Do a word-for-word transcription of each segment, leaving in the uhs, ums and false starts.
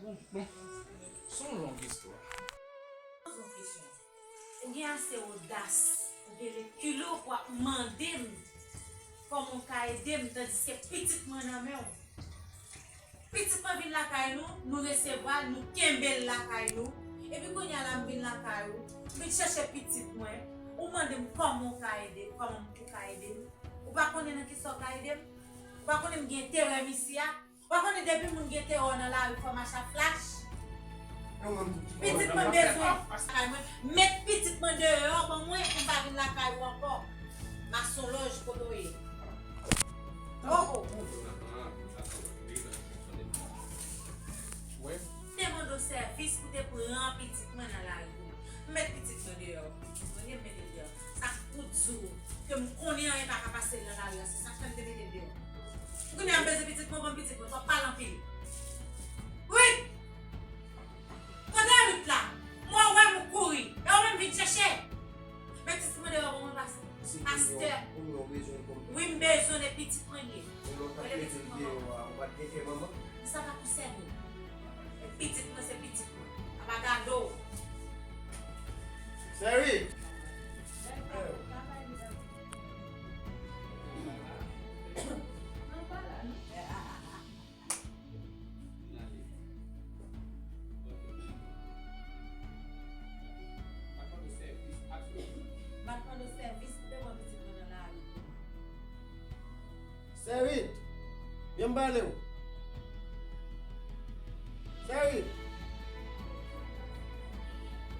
Bon, se yon long istwa. Poze yon kesyon. Ou gen ase odas, ou gen lekilo pou ap mande m kòman w ka ede m, tandiske pitit mwen nan men w. Pitit mwen vin lakay nou, nou resevwa l, nou kenbe l lakay nou. Epi kounye a la m vin lakay ou, m vin chèche pitit mwen. Ou mande m kòman w ka ede m, kòman m pou ka ede m. Ou pa konnen nan kisa w ka ede m? Ou pa konnen m gen terè isi a? Ou pa konnen depi moun gen terè nan lari fò mache ak flach? Pitit mwen bezwen lakay mwen. Met pitit mwen deyò ban mwen pou m pa vin lakay ou ankò. Masonlòj kote w ye. Oh, oh. Te mande w sèvis pou te pran pitit mwen nan lari pou mwen. Met pitit mwen deyò. Mwen gen mete l deyò. Sa k pou di w ke m konnen anyen pa ka pase l nan lari a, se sa k fè m te mete l deyò. Kounye a m bezwen pitit mwen, ban m pitit mwen, w ap pale anpil. Wi! Kote Ruth la? Mwen wè m ou kouri. E ou menm vin chèche. Met pitit mwen deyò pou mwen pase. Pastè. Wi, m bezwen de pitit mwen ye. Rele pitit mwen ban mwen. Sa pa konsène w. E pitit mwen se pitit mwen. A pa gade w. Seri! M ap mande w sèvis pou te pran pitit mwen nan lari. Seri, vin m pale w. Seri,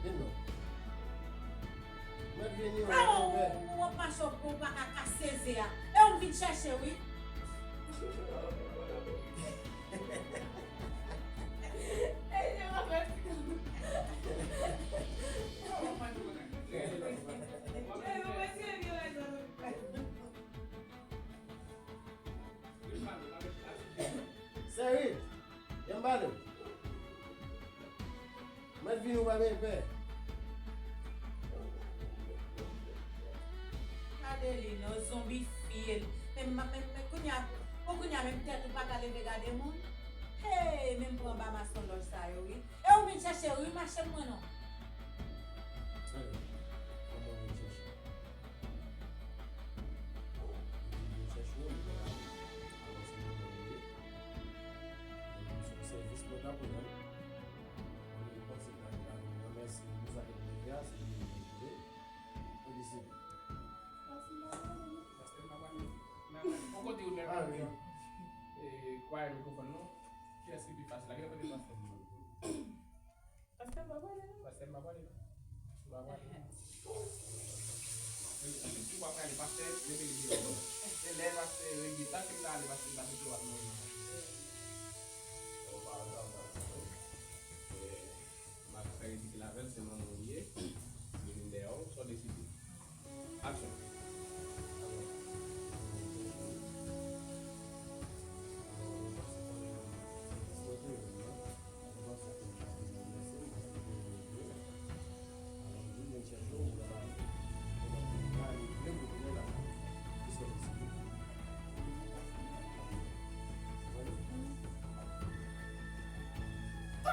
vin non. Mèt vini, w ap mache w pa ka kase ze a. E w m vin chèche, wi. Seri, vin m pale w. Mèt vini, ou pa gen pè. Gade li non, zonbi fye l. Men, men, men, men kounye a, bon, kounye a menm tèt ou pa ka leve gade moun. Hey, men m pran ba masonlòj sa yo, wi. E ou vin chèche, wi, mache mwen non. Kòman w vin chèche? Li vin chèche w, li wè w. Alò, se manman w ye. Li di m se yon sèvis mwen t ap rann. Mwen panse l ta vin avè m ranmèsye m pou sa ke m te fè a, se li menm ki vle. Mwen deside. Pastè m pa pale. Mwen pale. Bon kote ou menm? Ah, wi. E, kwaye mikwofòn non. Kiyès ki pi fasil la? Gen kote pastè m? Pastè m pa pale non. Pastè m pa pale non. M pa pale. Si w pa prale pastè, mete l deyò. Se lè pastè Regi, tanke m ta ale pastè m pa kite w ap manje. Ou pa, ou pa, ou pa, ou pa. E, m ap fè ridikil avè l, se manman w ye. Li vin dèyè w, sa w deside? Aksyon.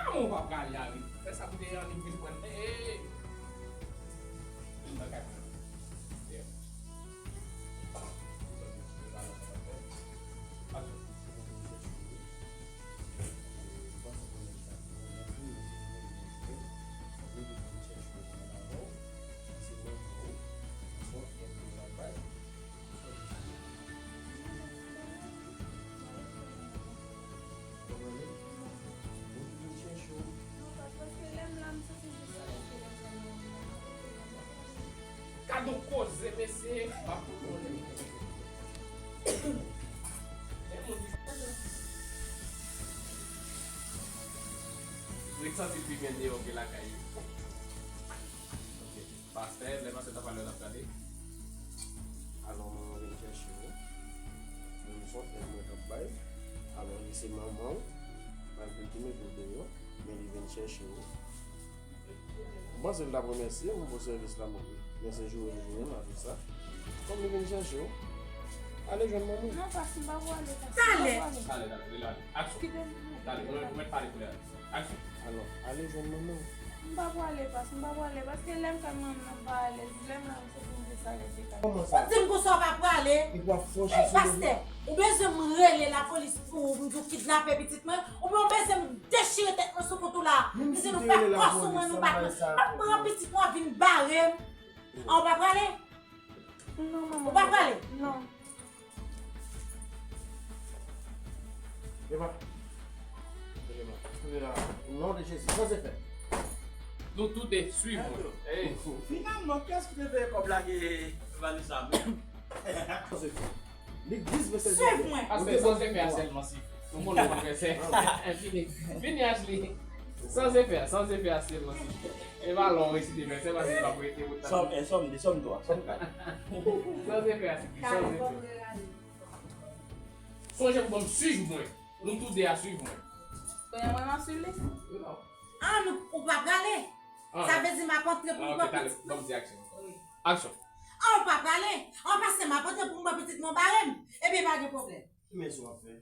Kòman w pa prale a, wi? Fè sa pou te annik vin pran l. Ey, ey, ey. Bagay mwen. Yeah. Gad yon koze, mesye. Ret santi l pi byen deyò ke lakay li. Ok. Pastè, lè pastè t ap pale, w t ap gade. Alò, manman vin chèche w. Menm son èd mwen t ap bay. Alò, li se manman w. Malgre l te mete w deyò, men li vin chèche w. M panse l t ap remèsye m pou sèvis la, men se joure l joure m avèk sa. Kòm li vin chèche w, ale jwenn manman. Non, pastè, m pa pou ale, pastè. Talè. Talè, talè, rele ale. Aksyon. Kite m. Talè, ou mèt pale kounye a. Aksyon. Alò, ale jwenn manman w. M pa prale, pas, m pa prale, paske lè m fè manman m pa alèz, lè m la, m santi m vle sa rete kay. Kòman sa? Ou di m konsa w pa prale? Epi w ap fòse sou pastè, ou bezwen m rele lapolis pou m di w kidnape pitit mwen? Oubyen w bezwen m dechire tèt mwen sou kont ou la? M di nou fè kò sou mwen, nou bat mwen. Ap pran pitit mwen vin bare m. An, ou pa prale? Non, manman. Ou pa prale? Non. Eva. Eva. Eva. O non de Jezi. San zefè. Nou tou de, swiv mwen. Hey. Finalman, kiyès ki te veye kòb lage Vanessa menm? San zefè. Legliz vèsè Jezi. Swiv mwen. Pastè, san zefè a sèlman, si. Nou konn nou pa fè sè. Vini. Vini, Ashley. San zefè a, san zefè a sèlman, si. E pa lè w resite vèsè, paske li p ap rete pou tan. Sòm en, sòm de, sòm twa, sòm kat. San zefè a, si. San zefè. Sonje pou ban m swiv mwen. Nou tou de a swiv mwen. Kounye a mwen m ap swiv li? Non. An, nou, ou pa prale? Sa vle di m ap antre pou m pran pitit mwen? Ban m di aksyon. Wi. Aksyon. An, ou pa prale? An, pastè, m ap antre pou m pran pitit mwen, bare m. Ebyen, pa gen pwoblèm. Ki mezi w ap fè?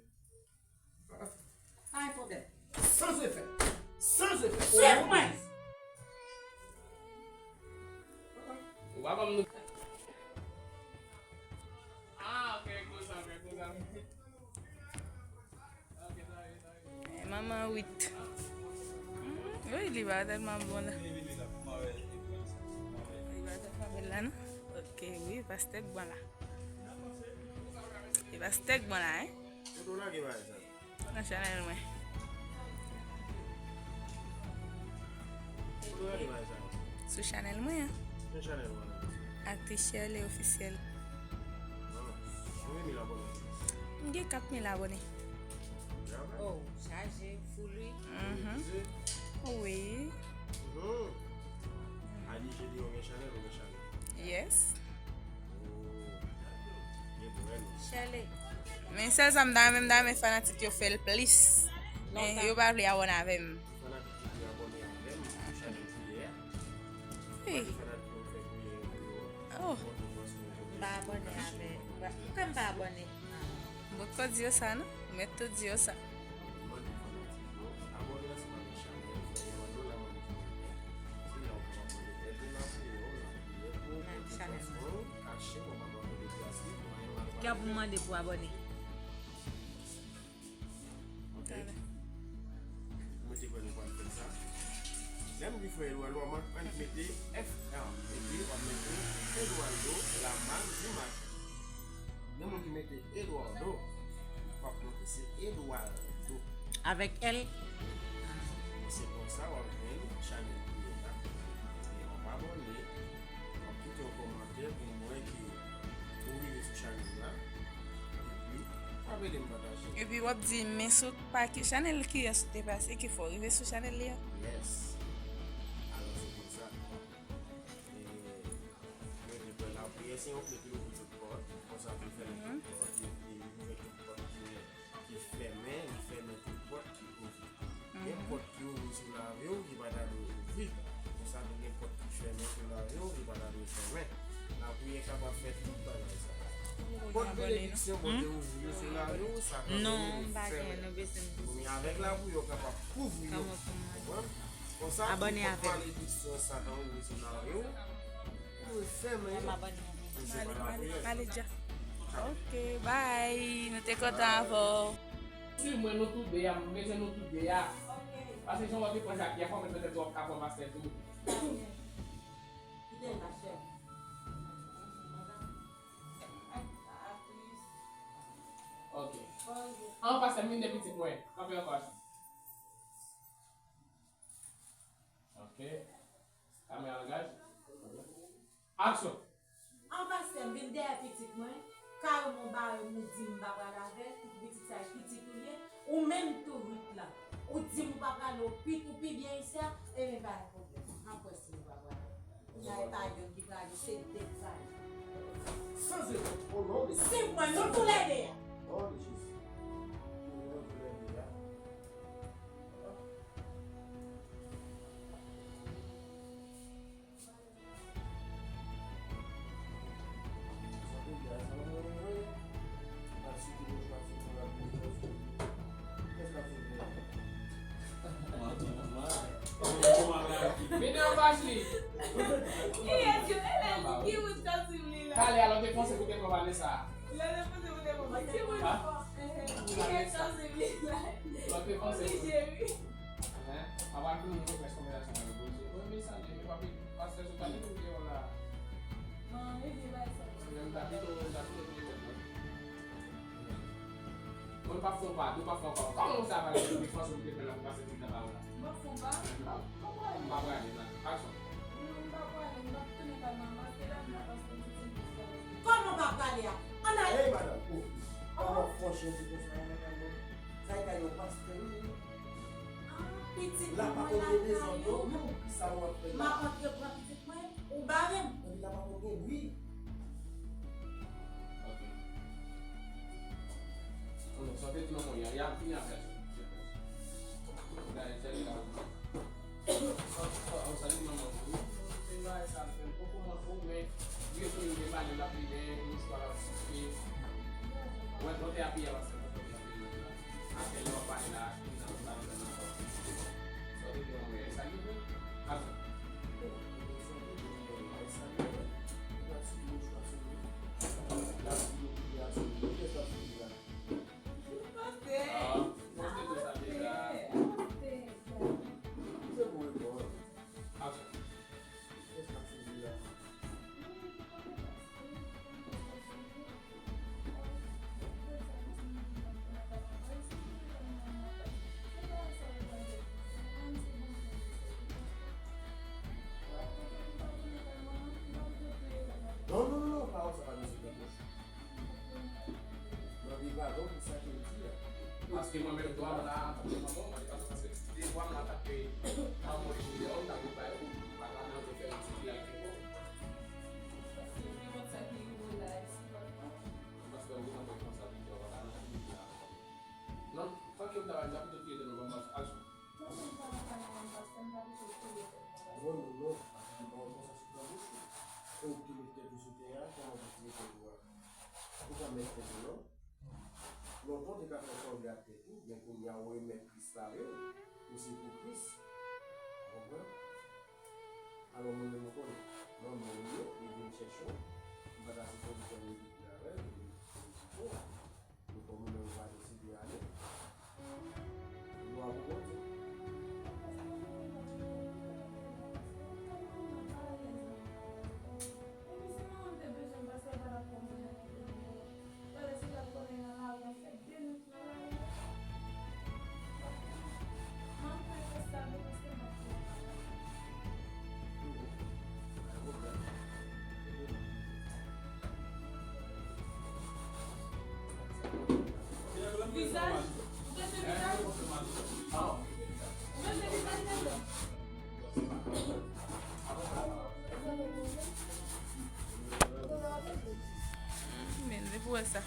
Pa gen pwoblèm. San zefè. San zefè. Swiv mwen. Ou pa ban m nou. Ah, ok, konsa, ok, konsa. Eh, manman wit. Hmm, wi, li pa tèlman bon la. Li pa tèlman bèl la, non? Ok, wi, pastè k bon la. Li pastè k bon la, hein? Kote w lage bagay sa? Nan chanèl mwen. Kote w lage bagay sa? Sou chanèl mwen an. Ki chanèl ou an? Aktris Shirley Officiel. Ah, konbyen mil abòne? M gen kat mil abòne. Oh, chaje, full wi. Mhm. Wi. Mhm. Adi Jedi, ou gen chanèl, ou gen chanèl? Yes. Oh, gen pwoblèm. Shirley. Men sèl sa m ta renmen, m ta renmen fanatik yo fè l plis. Men yo pa vle abòne avè m. Fanatik ki te abòne avè m, chak jou priyè a. Wi. Fanatik yo fè priyè pou yo. Oh. M pa abòne avè, m pa, poukò m pa abòne? M potko di yo sa, non? M mèt tou di yo sa. Mande fanatik yo, abòne ansanm avèk chanèl, fè yo mande w la mande ki mande. Se la w kapab mande èd de la pou yo, la priyè pou ou, nan chanèl mwen. Kache, w kapab mande pou asli, pou anyen mal. Ki ap mande pou abòne? Ok. Mwen te kwè nou pral fè sa. Lè m di frè Eduardo, w ap mete F R. Epi w ap mete Eduardo Lamal Dimac. Gen moun ki mete Eduardo, w ap mete se Eduardo. Avèk L? Se konsa w ap jwenn chanèl priyè la. E w ap abòne. W ap kite yon kòmantè pou m wè ke ou rive sou chanèl la. Epi, w ap ede m pataje. Epi w ap di, men sou pa ki chanèl kiyès ou te pase ki fè w rive sou chanèl li a? Yes. Alò, se konsa. E, mwen te kwè lapriyè se yon kle ki louvri tout pòt. Konsa pou fèmen tout pòt, li, li ouvè tout pòt ki, ki fèmen, li fèmen tout pòt ki ouvri. Gen pòt ki ouvri sou lavi w ki pa ta dwe ouvri. Konsa tou gen pòt ki fèmen sou lavi w ki pa ta dwe fèmen. Lapriyè kapab fè tout bagay sa yo. Pòt benediksyon Bondye ouvri yo sou lavi w, Satan fèmen yo. Men avèk lapriyè w kapab kouvri yo. Konprann? Konsa tou pòt malediksyon Satan ouvri sou lavi w, ou dwe fèmen yo. Male, male, male dja. Ok, bye. Nou te kontan avè w. Swiv mwen, nou tou de a, m bezwen nou tou de a. Paske jan w ap pran Jackie a, fò mwen petèt w ap ka pran pastè tou. Ok. An, pastè, m vin de pitit mwen. Kanpe ankò. Ok. Kamera an gaz. Aksyon! An pastè, m vin dèyè pitit mwen, kare m, ou bare m, ou di m pa pral avè l, pitit sa e pitit ou ye, ou menm tou Ruth la. Ou di m ou pa prale, ou pi, ou pi byen isi a, ebyen pa gen pwoblèm. Ann kwè si nou pa prale. Kounya e pa youn ki prale, se de k prale. San zefè, o non de Jezi. Swiv mwen, nou tou lè de a. O non de Jezi. Nou tou lè de a. Ashley. Ki èske, e lè ki moun k ap swiv li la? Talè a lè w te panse pou te pran Vanessa. Lè w te panse pou te pran Vanessa. Ki moun? Ha? Ki èske k ap swiv li la? Lè w te panse pou... Oblije, wi. Hein? Apa ki moun yo fè konvèsasyon an yo poze. Wi, men sa, men papi, pastè sou talè pou te la. Non, li di bay sa. Se menm ta pito, ta pito te mèt la. Mwen pa fon pa, nou pa fon pa. Kòman ou sa pale de defans ou te fè la pou pase tout nan pawòl la? Mwen fon pa? Mwen pa prale nan aksyon. Mwen pa prale, mwen pa tounen kay manman, se la mwen pa tounen. Kòman ou pa prale a? Ann al. Hey, madam, oh, kòman fò chèzi konsa, madam? Sa e kay yon pastè, wi. Ah, pitit mwen la pa konn gen dezòd, non, wi, pou ki sa w ap fè la? M ap antre pran pitit mwen, ou bare m. Epi la pa konn gen bri. Ok. Bon, sa te di manman, y a, y a fini avè sa. Gade, se li la. Sa, sa, sa di manman, wi, se bagay sa, se poko manko, men, wi, se li, li pale, l ap li, men, istwa la, se, wè, kote apiye a, se kote apiye a. Atè lè w ap pale la, ki nan sa w pale la ankò. Sa w te di yon bagay, sa li vre? Aksyon. Pastè. Ah, pastè tou sa deja. Aksyon. Non, non, non, non, pawòl sa pa deside bouch. Mande padon pou sa ke l di a. Paske mwen menm, dwa m la, antanke manman, mwen te pase, paske devwa m la, antanke manman, li di, lè w ta vin bay ou, pa ta nan referans ki al ki bon. Paske li konn sa ki rive la, e si pa. Paske ou gen responsabilite, ou pa ka nan figi la. Non, fòk yo travay, m ta pito touye tèt mwen, ban m aksyon. Non, non, non, paske m pa pito touye tèt mwen. Non, non, non, paske ou pa responsab sou pran bouch ou. Ou ki met tèt ou sou teren an, kòman pou touye tèt ou a? Ou pa mèt tèt ou, non. Lontan, ou te ka fè sa w vle ak tèt ou, men kounye a, ou remèt Kris la, wi. Ou se pou Kris. Ou konprann? Alò, mwen menm, ou konnen, manman w ye, li vin chèche w. M pa ta sipoze fè ridikil avè l, men, bon, men kòm ou menm, ou pa deside ale, glwa pou Bondye. Vizaj? Ou te sou vizaj? Ou mete vizaj nan yo? Men, se pou wè sa.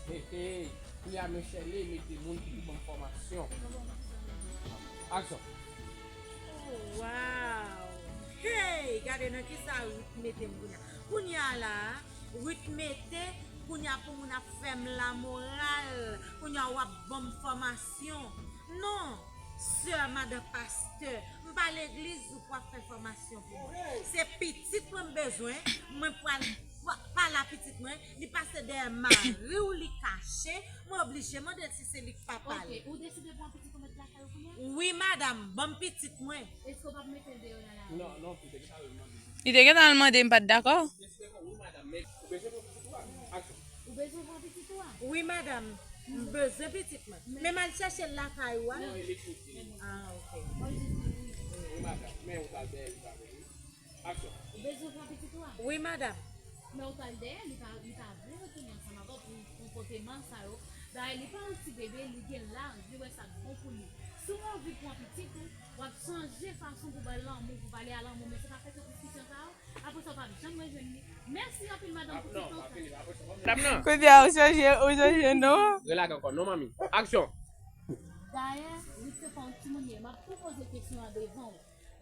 Hey, hey, kounya Michelle mete moun ki pou ban m fòmasyon. Aksyon. Oh, wow! Hey, gade nan ki sa Ruth mete m kounya. Kounya la, Ruth mete, kounya pou moun ap fè m lamoral, kounya w ap ban m fòmasyon. Non, sè madan pastè, m pa legliz ou pou ap fè fòmasyon pou mwen. Se pitit mwen m bezwen, mwen pral pa- pale a pitit mwen, li pase dèyè mari w, li kache, mwen oblije mande l si se li k papa l. Ok, ou deside pran pitit ou met lakay ou kounya? Wi, madanm, ban m pitit mwen. Èske ou p ap mete l deyò nan lari? Non, non, pitit, sa l mande. Li te gentan al mande, m pa t dakò. Wi, madanm, men ou bezwen pran pitit ou a? Aksyon. Ou bezwen pran pitit ou a? Wi, madanm, m bezwen pitit mwen. Men m al chèche l lakay ou a. Non, e li koute. Ah, ok. Mwen jis di wi. Wi, madanm, men ou t al dèyè li pa vre, wi. Aksyon. Ou bezwen pran pitit ou a? Wi, madanm. Men ou t al dèyè, li pa li pa vle retounen ansanm avè w pou konpòteman sa yo. Dayè, li pa yon ti bebe, li gen laj, li wè sa k bon pou li. Si w anvi pran pitit ou, w ap chanje fason pou ba l lanmou, pou pale a lanmou, men se pa fè tout diskisyon sa yo. Apre sa, w p ap janm rejwenn li. Mèsi anpil, madanm, pou ti tan sa. Madanm nan. Kounye a, ou chanje, ou chanje non. Rele ak ankò, non, manmi. Aksyon. Dayè, Ruth se pa yon timoun li ye. M ap tou poze kesyon an devan w.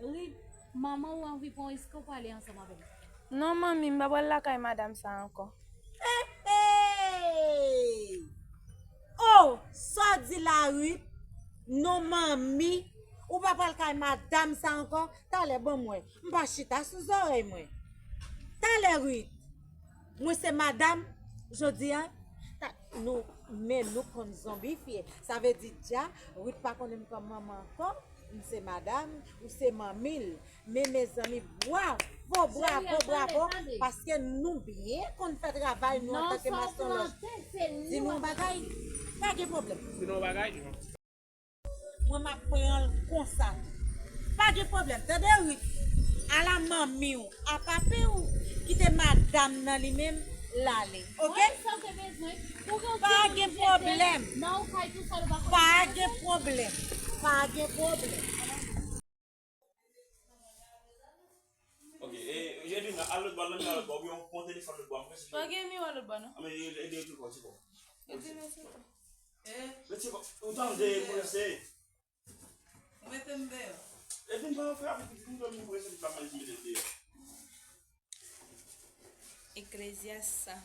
Ruth, manman ou anvi pran w, èske w prale ansanm avè l? Non, manmi, m pa pral lakay madanm sa ankò. Hey! Oh, sa w di la, Ruth? Non, manmi, ou pa pral kay madanm sa ankò? Talè, ban m wè. M pa chita sou zòrèy mwen. Talè, Ruth. Mwen se madanm, jodi a, ta- nou, men nou konn zonbifye. Sa vle di dja, Ruth pa konnen m kòm manman ankò. M se madanm, ou se manmi l. Men mezanmi, bravo, bravo, bravo, paske nou byen konn fè travay nou antanke mason lòj. Di nou yon bagay, pa gen pwoblèm. Di nou yon bagay. Mwen m ap pran l konsa. Pa gen pwoblèm, tande Ruth. Ala manmi w, a papi w, kite madanm nan li menm, l ale. Ok? Pa gen pwoblèm. Pa gen pwoblèm. Pa gen pwoblèm. Ok, e, Edwina, al lòt bò, al nan miwa lòt bò, oubyen ou pran telefòn lòt bò, mwen se. Pa gen miwa lòt bò, non. Anben, ede yo tou fò, ti fò. Edwina, se fò. Men ti fò, ou tande, prese. Ou mete m deyò. Edwina, pa fè avèk pitit, m tande m prese, pitit la manje mete m deyò. Eklezyas sa.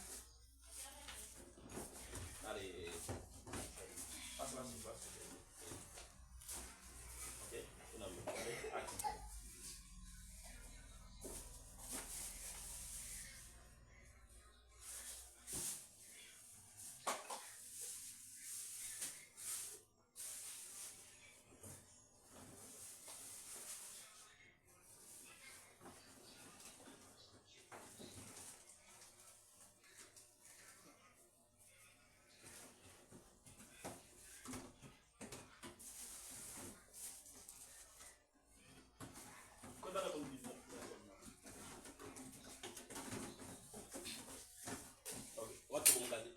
Ale, pase, pase, pase. Ok, ou nan men. Ale, aksyon.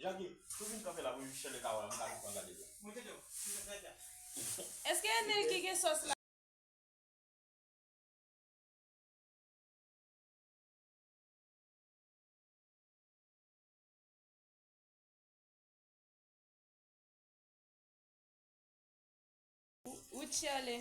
Jackie, tou vin kanpe la pou Michelle ka wè, m ka vin pran gade la. Èske e Nel ki gen sòs la? Ou tchèle.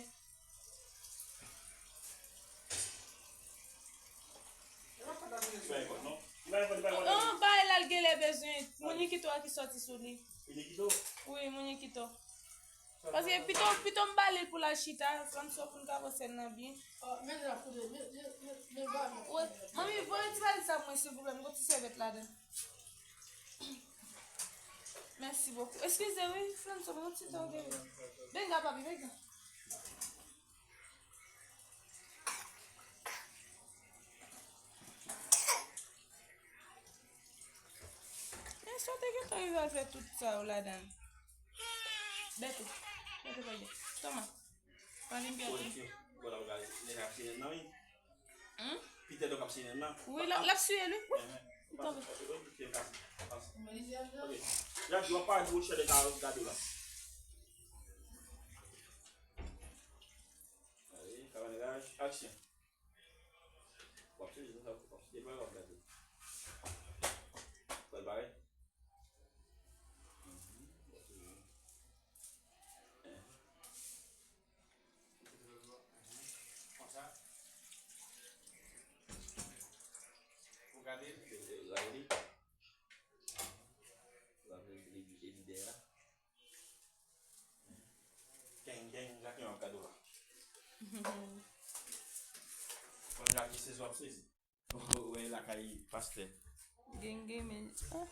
Oh, bay la l genlè bezwen. Mounikito a ki sòti sou li. Wi, mounikito. Paske pito, pito m ba li pou l al chita, fanm sou pou n ka pran sèn nan byen. Manmi, voye ti valiz sa pou mwen, silvouplè, m gon ti sèvyèt ladan. Mèsi bokou. Eskize wi, fanm sou, m gon ti tan gen. Benga, papi, benga. Men sa w te gentan rive al fè tout sa yo ladan l. Bèto. Bèto pa gen. Toma. Pale m Bèto. Pitè do k ap siyen nan. Wi, l ap siye l wi. Wi. Li tonbe. Jackie, w ap pale pou chè de ka gade la. Allez, caméra, action. W ap chanje sa, w ap chanje, w ap gade. Bèl bagay. Gade w la. Konn la ki sezi w ap sezi. Ou wè lakay pastè. Genge men. Ah.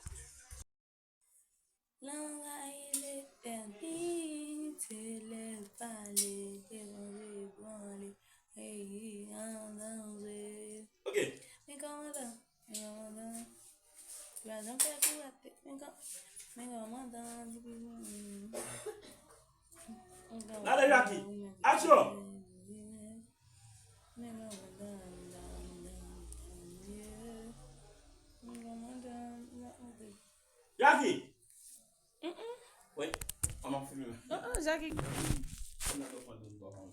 Lanrayi letènite lè pale devanje branle. Peyi an danje. Ok. Men kòmandan, men kòmandan. Lajan fè pou rate. Men kò-, men kòmandan di pou. Gade Jackie. Aksyon! Men kòmandan, men kòmandan. Jackie! Mm-mm. Wi, an ap filme. Uh-uh, Jackie. Kòmandan, kòmandan, kòmandan.